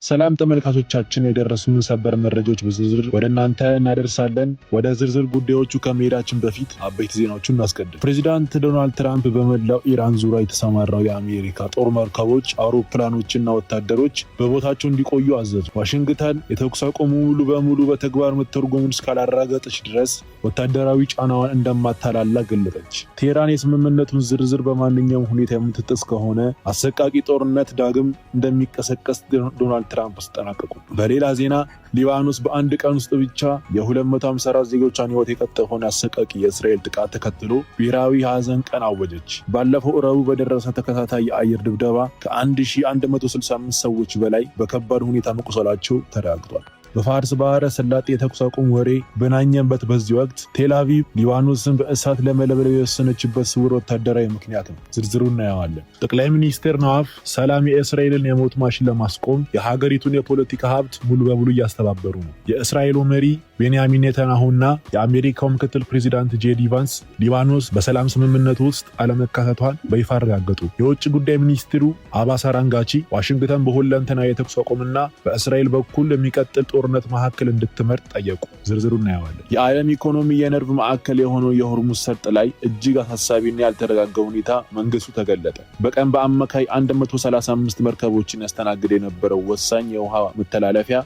ሰላም ተመልካቾቻችን፣ የደረሱን ሰበር መረጃዎች በዝርዝር ወደ እናንተ እናደርሳለን። ወደ ዝርዝር ጉዳዮቹ ከመሄዳችን በፊት አበይት ዜናዎቹን እናስቀድም። ፕሬዚዳንት ዶናልድ ትራምፕ በመላው ኢራን ዙሪያ የተሰማራው የአሜሪካ ጦር መርከቦች፣ አውሮፕላኖችና ወታደሮች በቦታቸው እንዲቆዩ አዘዙ። ዋሽንግተን የተኩስ አቁሙ ሙሉ በሙሉ በተግባር መተርጎሙን እስካላረጋገጠች ድረስ ወታደራዊ ጫናዋን እንደማታላላ ገለጠች። ቴህራን የስምምነቱን ዝርዝር በማንኛውም ሁኔታ የምትጥስ ከሆነ አሰቃቂ ጦርነት ዳግም እንደሚቀሰቀስ ዶናልድ ትራምፕ አስጠነቀቁ። በሌላ ዜና ሊባኖስ በአንድ ቀን ውስጥ ብቻ የ254 ዜጎቿን ሕይወት የቀጠፈውን አሰቃቂ የእስራኤል ጥቃት ተከትሎ ብሔራዊ የሐዘን ቀን አወጀች። ባለፈው ረቡዕ በደረሰ ተከታታይ የአየር ድብደባ ከ1165 ሰዎች በላይ በከባድ ሁኔታ መቁሰላቸው ተረጋግጧል። በፋርስ ባህረ ሰላጤ የተኩስ አቁም ወሬ በናኘበት በዚህ ወቅት ቴል አቪቭ ሊባኖስን በእሳት ለመለብለብ የወሰነችበት ስውር ወታደራዊ ምክንያት ነው። ዝርዝሩ እናየዋለን። ጠቅላይ ሚኒስትር ነዋፍ ሰላም የእስራኤልን የሞት ማሽን ለማስቆም የሀገሪቱን የፖለቲካ ሀብት ሙሉ በሙሉ እያስተባበሩ ነው። የእስራኤሉ መሪ ቤንያሚን ኔታንያሁና የአሜሪካው ምክትል ፕሬዚዳንት ጄዲ ቫንስ ሊባኖስ በሰላም ስምምነቱ ውስጥ አለመካተቷን በይፋ አረጋገጡ። የውጭ ጉዳይ ሚኒስትሩ አባስ አራንጋቺ ዋሽንግተን በሁለንተናዊ የተኩስ አቁምና በእስራኤል በኩል የሚቀጥል ጦርነት መካከል እንድትመርጥ ጠየቁ። ዝርዝሩ እናየዋለን። የዓለም ኢኮኖሚ የነርቭ ማዕከል የሆነው የሆርሙዝ ሰርጥ ላይ እጅግ አሳሳቢና ያልተረጋጋ ሁኔታ መንገሱ ተገለጠ። በቀን በአማካይ 135 መርከቦችን ያስተናግድ የነበረው ወሳኝ የውሃ መተላለፊያ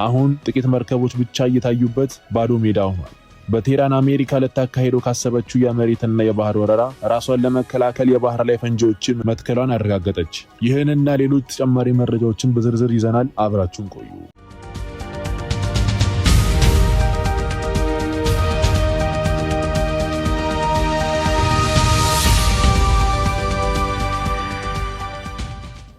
አሁን ጥቂት መርከቦች ብቻ እየታዩበት ባዶ ሜዳ ሆኗል። በቴህራን አሜሪካ ልታካሄደው ካሰበችው የመሬትና የባህር ወረራ ራሷን ለመከላከል የባህር ላይ ፈንጂዎችን መትከሏን አረጋገጠች። ይህንና ሌሎች ተጨማሪ መረጃዎችን በዝርዝር ይዘናል። አብራችሁን ቆዩ።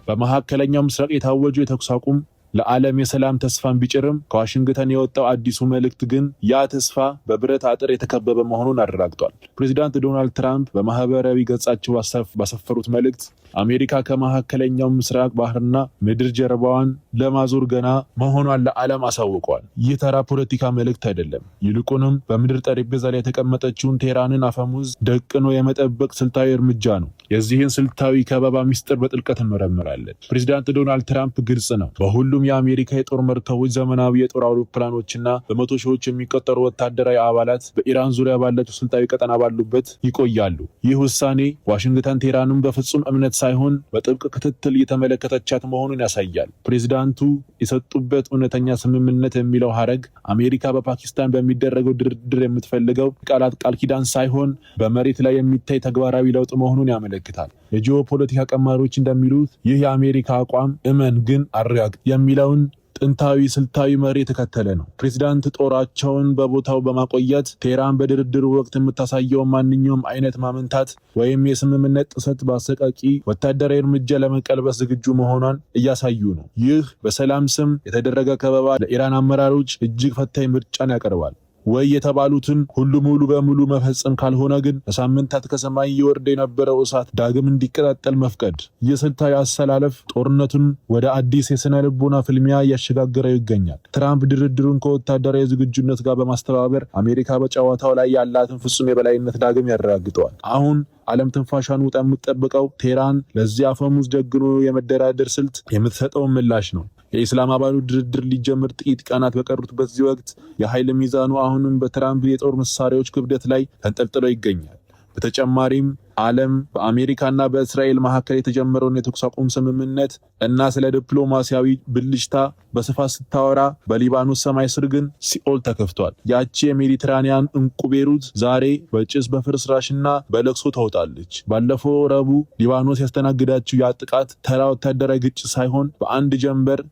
በመካከለኛው ምስራቅ የታወጀው የተኩስ አቁም ለዓለም የሰላም ተስፋን ቢጭርም ከዋሽንግተን የወጣው አዲሱ መልእክት ግን ያ ተስፋ በብረት አጥር የተከበበ መሆኑን አረጋግጧል። ፕሬዚዳንት ዶናልድ ትራምፕ በማህበራዊ ገጻቸው ባሰፈሩት መልእክት አሜሪካ ከመካከለኛው ምስራቅ ባህርና ምድር ጀርባዋን ለማዞር ገና መሆኗን ለዓለም አሳውቀዋል። ይህ ተራ ፖለቲካ መልእክት አይደለም። ይልቁንም በምድር ጠረጴዛ ላይ የተቀመጠችውን ቴህራንን አፈሙዝ ደቅኖ የመጠበቅ ስልታዊ እርምጃ ነው። የዚህን ስልታዊ ከበባ ሚስጥር በጥልቀት እንመረምራለን። ፕሬዚዳንት ዶናልድ ትራምፕ ግልጽ ነው፣ በሁሉም የአሜሪካ የጦር መርከቦች፣ ዘመናዊ የጦር አውሮፕላኖችና በመቶ ሺዎች የሚቆጠሩ ወታደራዊ አባላት በኢራን ዙሪያ ባለችው ስልታዊ ቀጠና ባሉበት ይቆያሉ። ይህ ውሳኔ ዋሽንግተን ቴህራንን በፍጹም እምነት ሳይሆን በጥብቅ ክትትል እየተመለከተቻት መሆኑን ያሳያል። ፕሬዚዳንቱ የሰጡበት እውነተኛ ስምምነት የሚለው ሀረግ አሜሪካ በፓኪስታን በሚደረገው ድርድር የምትፈልገው ቃላት ቃል ኪዳን ሳይሆን በመሬት ላይ የሚታይ ተግባራዊ ለውጥ መሆኑን ያመለክታል። የጂኦፖለቲካ ቀማሪዎች እንደሚሉት ይህ የአሜሪካ አቋም እመን ግን አረጋግጥ የሚለውን ጥንታዊ ስልታዊ መሪ የተከተለ ነው። ፕሬዚዳንት ጦራቸውን በቦታው በማቆየት ቴህራን በድርድሩ ወቅት የምታሳየው ማንኛውም አይነት ማመንታት ወይም የስምምነት ጥሰት በአሰቃቂ ወታደራዊ እርምጃ ለመቀልበስ ዝግጁ መሆኗን እያሳዩ ነው። ይህ በሰላም ስም የተደረገ ከበባ ለኢራን አመራሮች እጅግ ፈታኝ ምርጫን ያቀርባል። ወይ የተባሉትን ሁሉ ሙሉ በሙሉ መፈጸም ካልሆነ ግን ለሳምንታት ከሰማይ እየወረደ የነበረው እሳት ዳግም እንዲቀጣጠል መፍቀድ። የስልታዊ አሰላለፍ ጦርነቱን ወደ አዲስ የስነ ልቦና ፍልሚያ እያሸጋገረው ይገኛል። ትራምፕ ድርድሩን ከወታደራዊ ዝግጁነት ጋር በማስተባበር አሜሪካ በጨዋታው ላይ ያላትን ፍጹም የበላይነት ዳግም ያረጋግጠዋል። አሁን ዓለም ትንፋሿን ውጣ የምትጠብቀው ቴህራን ለዚህ አፈሙዝ ደግኖ የመደራደር ስልት የምትሰጠውን ምላሽ ነው። የኢስላማባዱ ድርድር ሊጀምር ጥቂት ቀናት በቀሩት በዚህ ወቅት የኃይል ሚዛኑ አሁንም በትራምፕ የጦር መሳሪያዎች ክብደት ላይ ተንጠልጥሎ ይገኛል። በተጨማሪም ዓለም በአሜሪካና በእስራኤል መካከል የተጀመረውን የተኩስ አቁም ስምምነት እና ስለ ዲፕሎማሲያዊ ብልጭታ በስፋት ስታወራ፣ በሊባኖስ ሰማይ ስር ግን ሲኦል ተከፍቷል። ያቺ የሜዲትራኒያን እንቁ ቤሩት ዛሬ በጭስ በፍርስራሽና በለቅሶ ተውጣለች። ባለፈው ረቡዕ ሊባኖስ ያስተናግዳችው ያ ጥቃት ተራ ወታደራዊ ግጭት ሳይሆን በአንድ ጀንበር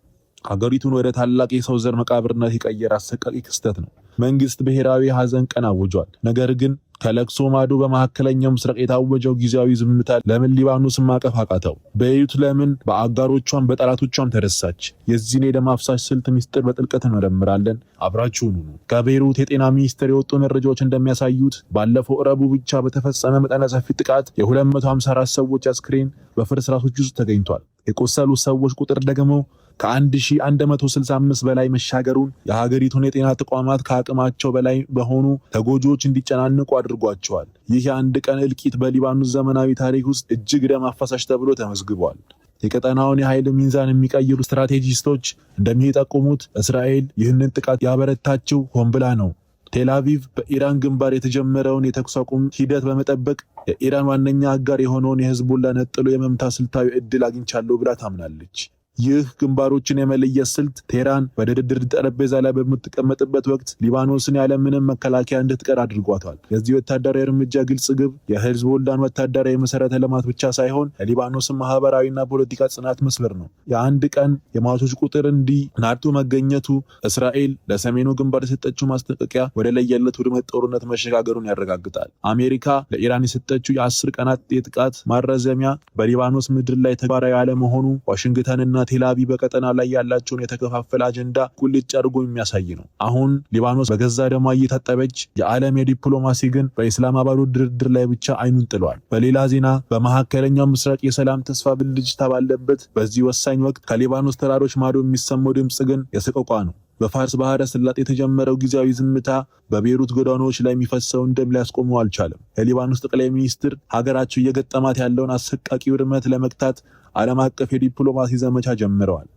ሀገሪቱን ወደ ታላቅ የሰው ዘር መቃብርነት የቀየረ አሰቃቂ ክስተት ነው። መንግስት ብሔራዊ ሀዘን ቀን አውጇል። ነገር ግን ከለቅሶ ማዶ በመካከለኛው ምስራቅ የታወጀው ጊዜያዊ ዝምታ ለምን ሊባኖስን ማቀፍ አቃተው? ቤይሩት ለምን በአጋሮቿም በጠላቶቿም ተረሳች? የዚህን የደም አፍሳሽ ስልት ሚስጥር በጥልቀት እንመረምራለን። አብራችሁን ሁኑ። ከቤይሩት የጤና ሚኒስቴር የወጡ መረጃዎች እንደሚያሳዩት ባለፈው ረቡዕ ብቻ በተፈጸመ መጠነ ሰፊ ጥቃት የ254 ሰዎች አስክሬን በፍርስራሾች ውስጥ ተገኝቷል። የቆሰሉ ሰዎች ቁጥር ደግሞ ከ1165 በላይ መሻገሩን የሀገሪቱን የጤና ተቋማት ከአቅማቸው በላይ በሆኑ ተጎጂዎች እንዲጨናንቁ አድርጓቸዋል። ይህ የአንድ ቀን እልቂት በሊባኖስ ዘመናዊ ታሪክ ውስጥ እጅግ ደም አፋሳሽ ተብሎ ተመዝግቧል። የቀጠናውን የኃይል ሚዛን የሚቀይሩ ስትራቴጂስቶች እንደሚጠቁሙት እስራኤል ይህንን ጥቃት ያበረታችው ሆን ብላ ነው። ቴል አቪቭ በኢራን ግንባር የተጀመረውን የተኩስ አቁም ሂደት በመጠበቅ የኢራን ዋነኛ አጋር የሆነውን የሂዝቦላ ነጥሎ የመምታት ስልታዊ ዕድል አግኝቻለሁ ብላ ታምናለች። ይህ ግንባሮችን የመለየት ስልት ቴህራን በድርድር ጠረጴዛ ላይ በምትቀመጥበት ወቅት ሊባኖስን ያለምንም መከላከያ እንድትቀር አድርጓታል። የዚህ ወታደራዊ እርምጃ ግልጽ ግብ የሂዝቦላን ወታደራዊ መሰረተ ልማት ብቻ ሳይሆን የሊባኖስን ማህበራዊና ፖለቲካ ጽናት መስበር ነው። የአንድ ቀን የሟቾች ቁጥር እንዲህ ናርቶ መገኘቱ እስራኤል ለሰሜኑ ግንባር የሰጠችው ማስጠንቀቂያ ወደ ለየለት ውድመት ጦርነት መሸጋገሩን ያረጋግጣል። አሜሪካ ለኢራን የሰጠችው የ10 ቀናት የጥቃት ማራዘሚያ በሊባኖስ ምድር ላይ ተግባራዊ አለመሆኑ ዋሽንግተንና ቴልአቪቭ በቀጠና ላይ ያላቸውን የተከፋፈለ አጀንዳ ቁልጭ አድርጎ የሚያሳይ ነው። አሁን ሊባኖስ በገዛ ደሟ እየታጠበች፣ የዓለም የዲፕሎማሲ ግን በኢስላማባዱ ድርድር ላይ ብቻ አይኑን ጥሏል። በሌላ ዜና፣ በመካከለኛው ምስራቅ የሰላም ተስፋ ብልጭታ ባለበት በዚህ ወሳኝ ወቅት ከሊባኖስ ተራሮች ማዶ የሚሰማው ድምፅ ግን የሰቆቃ ነው። በፋርስ ባህረ ሰላጤ የተጀመረው ጊዜያዊ ዝምታ በቤሩት ጎዳናዎች ላይ የሚፈሰውን ደም ሊያስቆመው አልቻለም። የሊባኖስ ጠቅላይ ሚኒስትር ሀገራቸው እየገጠማት ያለውን አሰቃቂ ውድመት ለመግታት ዓለም አቀፍ የዲፕሎማሲ ዘመቻ ጀምረዋል።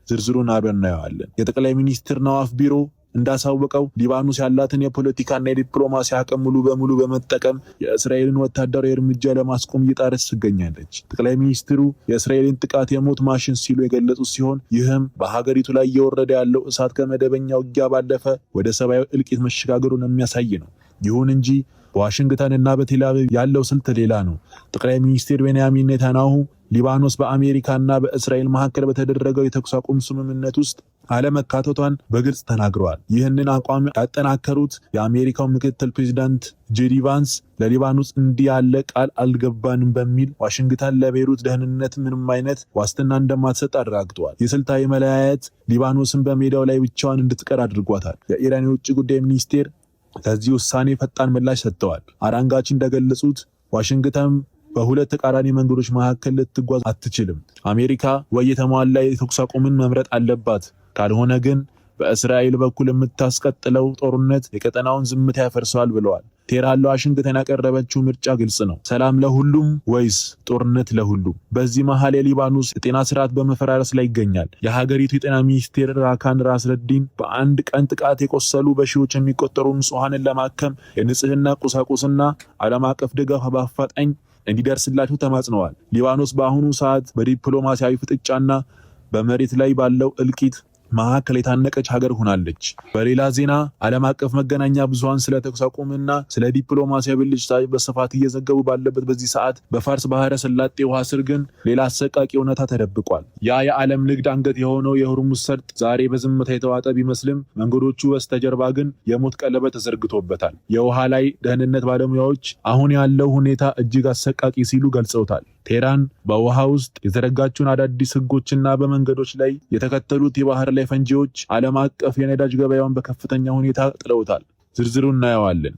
ዝርዝሩን አብረን እናየዋለን። የጠቅላይ ሚኒስትር ነዋፍ ቢሮ እንዳሳወቀው ሊባኖስ ያላትን የፖለቲካና የዲፕሎማሲ አቅም ሙሉ በሙሉ በመጠቀም የእስራኤልን ወታደራዊ እርምጃ ለማስቆም እየጣረች ትገኛለች። ጠቅላይ ሚኒስትሩ የእስራኤልን ጥቃት የሞት ማሽን ሲሉ የገለጹት ሲሆን፣ ይህም በሀገሪቱ ላይ እየወረደ ያለው እሳት ከመደበኛ ውጊያ ባለፈ ወደ ሰብአዊ እልቂት መሸጋገሩን የሚያሳይ ነው። ይሁን እንጂ በዋሽንግተን እና በቴልአቪቭ ያለው ስልት ሌላ ነው። ጠቅላይ ሚኒስትር ቤንያሚን ኔታንያሁ ሊባኖስ በአሜሪካና በእስራኤል መካከል በተደረገው የተኩስ አቁም ስምምነት ውስጥ አለመካተቷን በግልጽ ተናግረዋል። ይህንን አቋም ያጠናከሩት የአሜሪካው ምክትል ፕሬዚዳንት ጄዲ ቫንስ ለሊባኖስ እንዲህ ያለ ቃል አልገባንም በሚል ዋሽንግተን ለቤይሩት ደህንነት ምንም አይነት ዋስትና እንደማትሰጥ አረጋግጠዋል። የስልታዊ መለያየት ሊባኖስን በሜዳው ላይ ብቻዋን እንድትቀር አድርጓታል። የኢራን የውጭ ጉዳይ ሚኒስቴር ለዚህ ውሳኔ ፈጣን ምላሽ ሰጥተዋል። አራንጋቺ እንደገለጹት ዋሽንግተን በሁለት ተቃራኒ መንገዶች መካከል ልትጓዝ አትችልም። አሜሪካ ወይ የተሟላ የተኩስ አቁምን መምረጥ አለባት፣ ካልሆነ ግን በእስራኤል በኩል የምታስቀጥለው ጦርነት የቀጠናውን ዝምታ ያፈርሰዋል ብለዋል። ቴህራን ለዋሽንግተን ያቀረበችው ምርጫ ግልጽ ነው። ሰላም ለሁሉም ወይስ ጦርነት ለሁሉም? በዚህ መሃል የሊባኖስ የጤና ስርዓት በመፈራረስ ላይ ይገኛል። የሀገሪቱ የጤና ሚኒስቴር ራካን ራስረዲን በአንድ ቀን ጥቃት የቆሰሉ በሺዎች የሚቆጠሩ ንጹሐንን ለማከም የንጽህና ቁሳቁስና ዓለም አቀፍ ድጋፍ በአፋጣኝ እንዲደርስላቸው ተማጽነዋል። ሊባኖስ በአሁኑ ሰዓት በዲፕሎማሲያዊ ፍጥጫና በመሬት ላይ ባለው እልቂት መካከል የታነቀች ሀገር ሆናለች። በሌላ ዜና፣ ዓለም አቀፍ መገናኛ ብዙሃን ስለ ተኩስ አቁምና ስለ ዲፕሎማሲያዊ ብልጭታ በስፋት እየዘገቡ ባለበት በዚህ ሰዓት በፋርስ ባህረ ሰላጤ ውሃ ስር ግን ሌላ አሰቃቂ እውነታ ተደብቋል። ያ የዓለም ንግድ አንገት የሆነው የሆርሙዝ ሰርጥ ዛሬ በዝምታ የተዋጠ ቢመስልም መንገዶቹ በስተጀርባ ግን የሞት ቀለበት ተዘርግቶበታል። የውሃ ላይ ደህንነት ባለሙያዎች አሁን ያለው ሁኔታ እጅግ አሰቃቂ ሲሉ ገልጸውታል። ቴህራን በውሃ ውስጥ የዘረጋችውን አዳዲስ ህጎችና በመንገዶች ላይ የተተከሉት የባህር ላይ ፈንጂዎች ዓለም አቀፍ የነዳጅ ገበያውን በከፍተኛ ሁኔታ ጥለውታል። ዝርዝሩን እናየዋለን።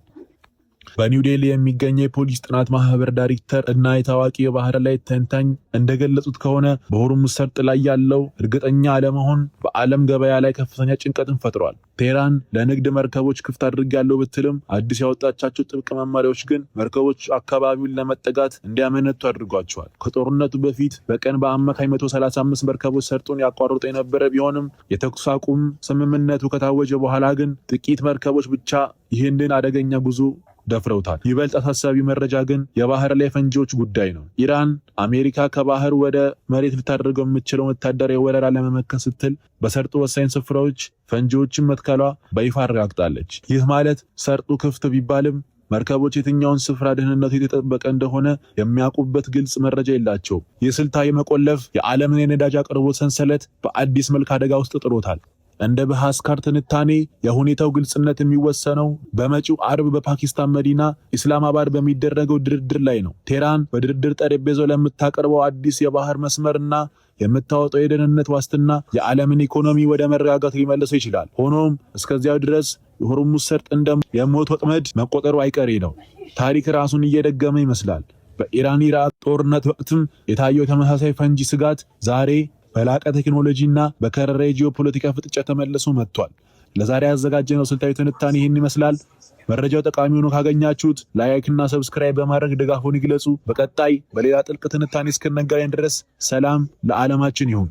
በኒው ዴሊ የሚገኘው የፖሊሲ ጥናት ማህበር ዳይሬክተር እና የታዋቂ የባህር ላይ ተንታኝ እንደገለጹት ከሆነ በሆርሙዝ ሰርጥ ላይ ያለው እርግጠኛ አለመሆን በዓለም ገበያ ላይ ከፍተኛ ጭንቀትን ፈጥሯል። ቴህራን ለንግድ መርከቦች ክፍት አድርጌያለሁ ብትልም አዲስ ያወጣቻቸው ጥብቅ መመሪያዎች ግን መርከቦች አካባቢውን ለመጠጋት እንዲያመነቱ አድርጓቸዋል። ከጦርነቱ በፊት በቀን በአማካኝ 135 መርከቦች ሰርጡን ያቋርጡ የነበረ ቢሆንም የተኩስ አቁም ስምምነቱ ከታወጀ በኋላ ግን ጥቂት መርከቦች ብቻ ይህንን አደገኛ ጉዞ ደፍረውታል። ይበልጥ አሳሳቢ መረጃ ግን የባህር ላይ ፈንጂዎች ጉዳይ ነው። ኢራን አሜሪካ ከባህር ወደ መሬት ልታደርገው የምትችለውን ወታደራዊ ወረራ ለመመከት ስትል በሰርጡ ወሳኝ ስፍራዎች ፈንጂዎችን መትከሏ በይፋ አረጋግጣለች። ይህ ማለት ሰርጡ ክፍት ቢባልም መርከቦች የትኛውን ስፍራ ደህንነቱ የተጠበቀ እንደሆነ የሚያውቁበት ግልጽ መረጃ የላቸውም። ይህ ስልታዊ መቆለፍ የዓለምን የነዳጅ አቅርቦት ሰንሰለት በአዲስ መልክ አደጋ ውስጥ ጥሎታል። እንደ በሃስካር ትንታኔ የሁኔታው ግልጽነት የሚወሰነው በመጪው አርብ በፓኪስታን መዲና ኢስላማባድ በሚደረገው ድርድር ላይ ነው። ቴህራን በድርድር ጠረጴዛው ለምታቀርበው አዲስ የባህር መስመርና የምታወጣው የደህንነት ዋስትና የዓለምን ኢኮኖሚ ወደ መረጋጋት ሊመልሰው ይችላል። ሆኖም እስከዚያው ድረስ የሆርሙዝ ሰርጥ እንደ የሞት ወጥመድ መቆጠሩ አይቀሬ ነው። ታሪክ ራሱን እየደገመ ይመስላል። በኢራን ኢራቅ ጦርነት ወቅትም የታየው ተመሳሳይ ፈንጂ ስጋት ዛሬ በላቀ ቴክኖሎጂና በከረረ የጂኦፖለቲካ ፍጥጫ ተመልሶ መጥቷል። ለዛሬ ያዘጋጀነው ስልታዊ ትንታኔ ይህን ይመስላል። መረጃው ጠቃሚ ሆኖ ካገኛችሁት like እና subscribe በማድረግ ድጋፎን ይግለጹ። በቀጣይ በሌላ ጥልቅ ትንታኔ እስክንገናኝ ድረስ ሰላም ለዓለማችን ይሁን።